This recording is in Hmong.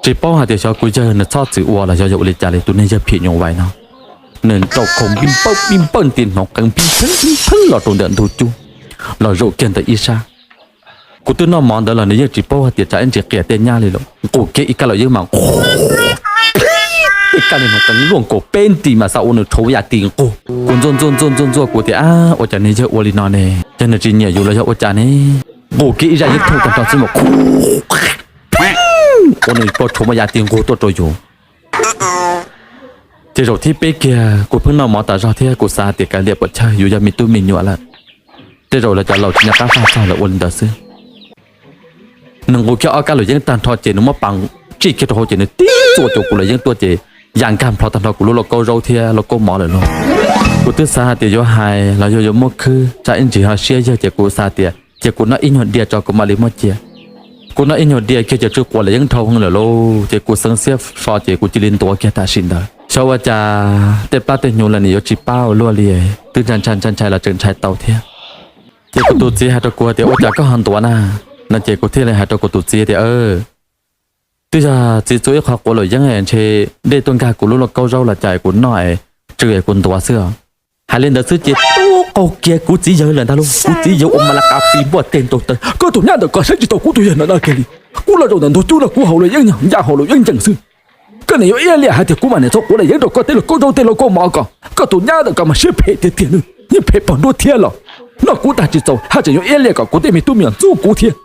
Tsis paub hais tias xyov kuv yawg nws txhob txwm ua los yog yog ua li cas li, tus niag yawg phim nyuj vais no nws nraum khoom npij npawj npij npawj nti hnoos qees npij pheeb npij pheeb los rau ntawm ntug cub, los zaum kiag ntawm ib sab. Kuv twb noj mov ntawd los nws yeej tsis paub hais tias tsam ib ntsis qias tej nyab li lawm, nqus kiag ib kab laum yeeb mas nqus ib kab niag hnoos qees luaj nkaus peb nti mas xav ua nws rhuav yam ti nqug. Kuv ntxuaj ntxuaj ntxuaj ntxuaj ntxuaj kuv tias, ab, ua cas niag yawg ua li no ne? Yog nws tsis nyiam yus los yog ua cas ne? Nqus kiag ib zaj yeeb thooj tag nrho xwb mas ua nws pov rhuav muaj yam ti nqug tuaj rau yus. Ces zaum thib peb kiag kuv pheej noj mov tas zog thiab kuv xav hais tias kav liam puas chawj, yus yog me tub me nyuam lawm, tej zaum los cov laus tsis nco qab faj txog lawm ua li ntawd xwb. Nws nqus kiag ob kab laum yeeb tag nrho ces nws muab pas tsij kiag rau hauv ces nws tib txuas cuag kuv laum yeeb tuaj ces ya nkag nplho tag nrho kuv lub lauj kaub zaub thiab lauj kaub mov lawm lauj. Kuv twb xav hais tias yuav hais los yog yuav muab khwb, tsam ib ntsis ho siab yawg ces kuv xav tias cia kuv noj ib nyuag diav tso kuv mam li muab cia. Kuv noj ib nyuag diav kiag ces tsw quav laum yeeb dhau heev lawm lauj, ces kuv xeev siab so ces kuv cia li ntuav kiag tam sim ntawd. Xyov ua cas tej plab tej hnyuv los nws yuav tsis pab ua luaj li, twb ntshai ntshai ntshai ntshai los tseem ntshai tau thiab. Ces kuv tus txiv hais rau kuv tias ua cas koj ho ntuav na, no ces kuv thiaj li hais rau kuv tus txiv tias, twb yog txiv txua ib qho quav laum yeeb ntshe dej tuaj nkag kuv lub lauj kaub zaub los cas kuv noj es tsw es kuv ntuav xwb os. Hais li ntawd xwb ces tub qaug kiag kuv txiv yawg lawm ntag lauj. Kuv txiv yawg ua mas la qas pis npuaj teg ntaug taw, koj tus nyab ntawm ko saib tsis taus kuv tus yawg no no kiag li. Kuv los zaum ntawm ntug cub no kuv haus laum yeeb nyob, nca haus laum yeeb ncees xwb. Koj niam yuav iab liam hais tias kuv mam niam txhob quav laum yeeb rau koj tej lauj kaub zaub tej lauj kaub mov ko. Koj tus nyab ntawm ko mas siab phem tiag tiag, yeej phem pog nruab thiab los noj kuv tag tsis txaus haj tseem yuav iab liam kom kuv tej me tub me nyuam ntxub kuv thiab.